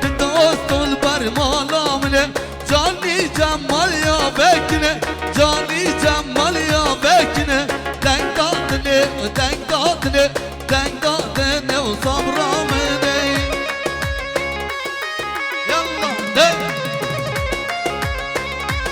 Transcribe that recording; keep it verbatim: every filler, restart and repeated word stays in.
Di dost û li ber mala min e. Canî Cemal ya vekine, canî Cemal ya vekine. Deng dadine, deng dadine, deng dadine û sabra min e. Yallah, hey!